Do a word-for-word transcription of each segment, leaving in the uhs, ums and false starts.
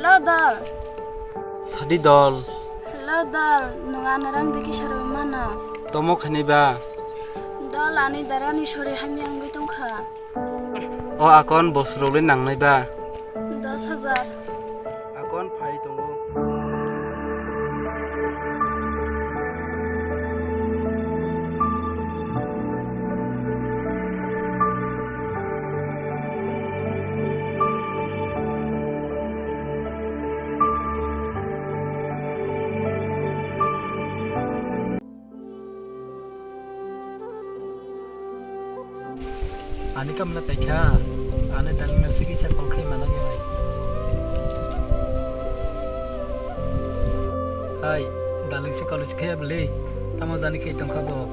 Hello, dol. Sadi dol. Hello, dol. Nwng ano rang digi sarwi mano. Tomo khainai ba? Dol, ani darani sori hamya wngwi tongkha. O akon bosrok le nangnai ba? Dos hajar. Akon phai tongo. Ani kamla taikha, ani dalwng no sigi cha kol khai mana khe hai. Hai, dalwng se college khai abli, tamo jani khai tongkha bo.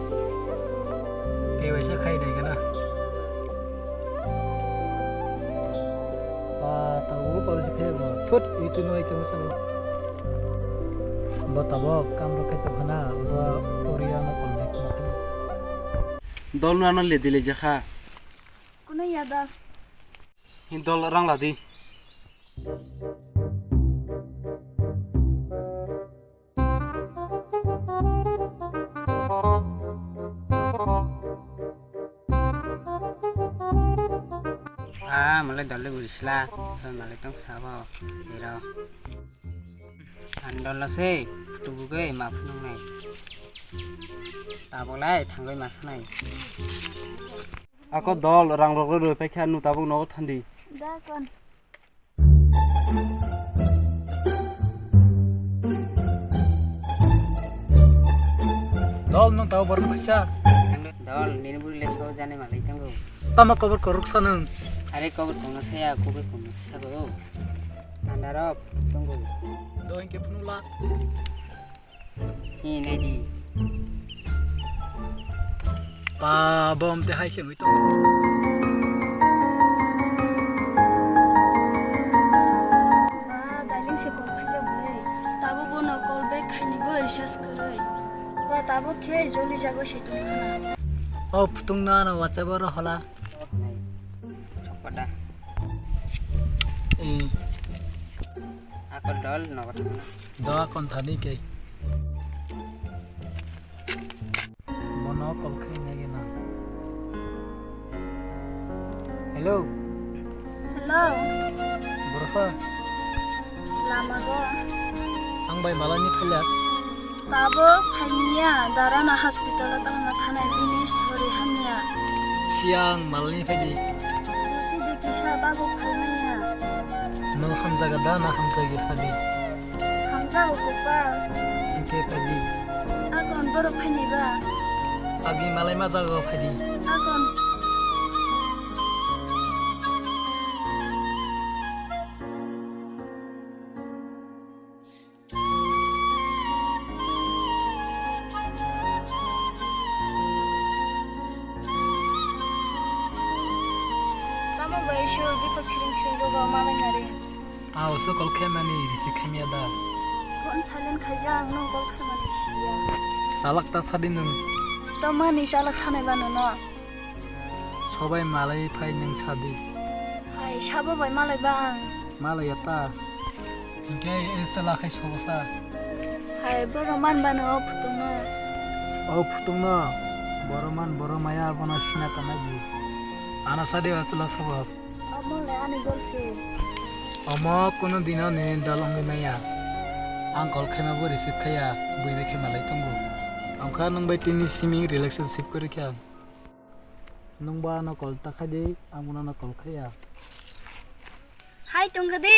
Tei waisa khai dai gana. Ba, tabuk college khai bo. Thut, itu no itu sana. Bo tabok kam rok khe tongkha na, bo poriya no college khai. Dol no ano ledi lejakha. Kuno ya dol. Hin dol rang ladi. Ah, malai dol le burisla. Soi malai tong sabo. Ero. Andol se, tubuge ma phunuknai. Tabok lai thangwi ma sanai. Ako dol, rang rok rw paikha, nu tabuk nogo thandi. Da kon. Dol, nung tabuk borok phaisa. Dol, nini buri le so jani malai tango. Tama kobor korok sa nung. Are kobor kongna saya, kobor kongna sabo. Andaro tongo. Doing ke phunula. Hi nai di. Pa bom te hai se mui to. Ma, dailing se call khaijak bwle. Tabo bono call back khaini bo recharge kwrwi. Ba tabo khe joli jago se tongkhana. O phutung na no WhatsApp oro hola. Chokpada. Eh. Ako dol nogo thangna. Do akon thani ke. Bono call khai nai gena. Hello. Hello. Borokha. Lama go. Ang bai malani phaila. Tabuk phaimya, darana hospital o tongna thanai bini sori hamya. Siang malni phaidi. Busi de kisa tabuk phaimaya. Nwng hamjaga da na hamjagi sadi? Hamjago kopal. Hingke phaidi. Agon borok phaini ba. Agi malai ma jaga phaidi. Agon. Tamo bai sio dipa khiring khiring go ba malai nari. Ao so call khe mani risi khamya da. Phone silent khaija ang no call khe mani siya. Salak ta sadi nung. To mani salak sanai ba nono. Sobai malai phai nwng sadi. Hai, sabo bai malai ba ang. Malai ya ta. Hingke ese lakhai sobo sa. Hai, boro man bano o phutung no. O phutung no. Boro man, boro maya, bono sina ta nagi. Ana sadi asla sobo. Omo le ani gol se. Omo kuno dino ni dal ongwi maya. Ang call khaima bo receive khaya, bui bai khe malai tongo. Ang kha nwng bai tini simi relationship kwrwi kha. Nwng bo ano call ta khai di, ang bo nono call khaiya. Hai tongkha di.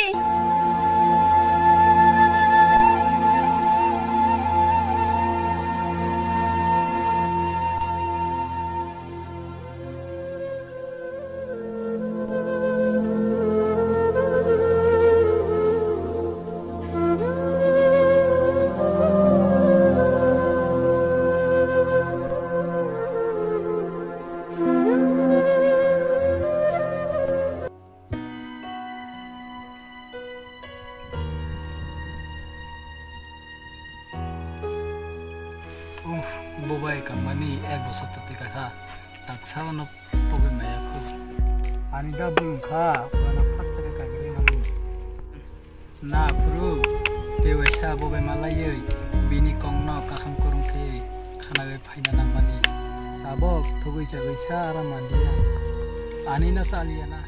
Uff, bo bai kammani ek bosor twi kha, taksa no pogwi maya khu. Ani da bwlwng kha, bono first khe kaiwi mani. Na phuru, tei waisa bo bai malaiwi bini kokno kaham kwrwng khe khanawi phaina nangmani. Tabok thugwi chagwi sa aram manliya. Ani no chaliya na.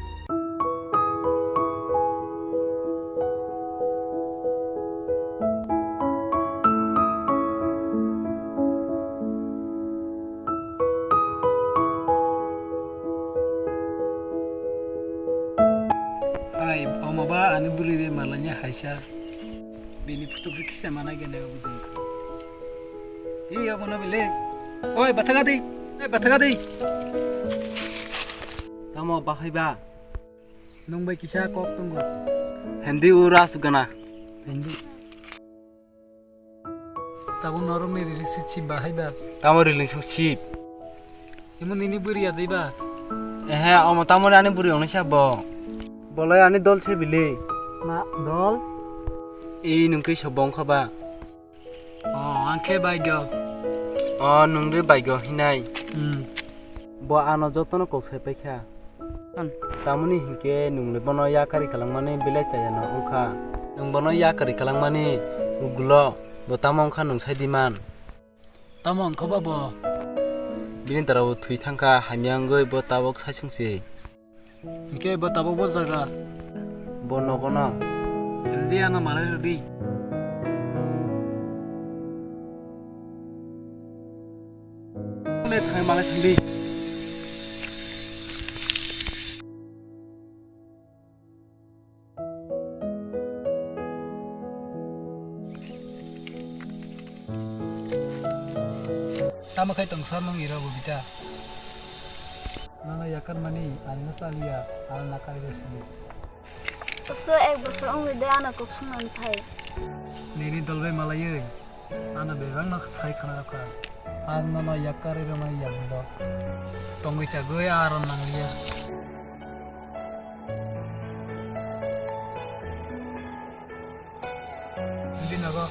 Hai, omo ba ani bwrwi de malanya haisa. Bini phutuk se kisa mana gene obo dongkha. Ei, obo no bile. Oi, bathaga dei. Ei, bathaga dei. Tamo bahai ba? Nwng bai kisa kok tongo. Hindi ura sugana. Hindi. Tabuk norokni relationship bahai ba? Tamo relationship? Imo nini bwrwi ya dei ba? Ehe, omo tamo ani bwrwi ongnai sa bo. Bolai ani dol se bili. Ma dol? Ei nungkhe so bongkha ba? O, ang khe baigo. O, nung de baigo hinai. Hmm. Bo ano jotono kok sai paikha. An. Tamoni hinkhe nungni bono yakarwi kwlangmani belai chaya no wngkha. Nwng bono yakarwi kwlangmani ugulo bo tamo wngkha nwng sai di man. Tamo wngkha ba bo? Bini dara bo thwi thangkha, hamya wngwi bo tabuk sai sungsi. Hinkhe bo tabuk bo jaga. Bo nogo no. Rwdi ano malai rwdi. Thang malai thangdi. Tamo khai tong sar nung ira bo bita. Nana yakar mani, ani na saliya, ani na kari sili. Kusu ek bosor wngwi de ano kok sung nang thai. Nini dolbai malaiwi. Ano bebak no sai khana rokha. Ang nono yakarwi rwmani yangbo. Tongwi chagwi aro nangliya. Hindi nogo.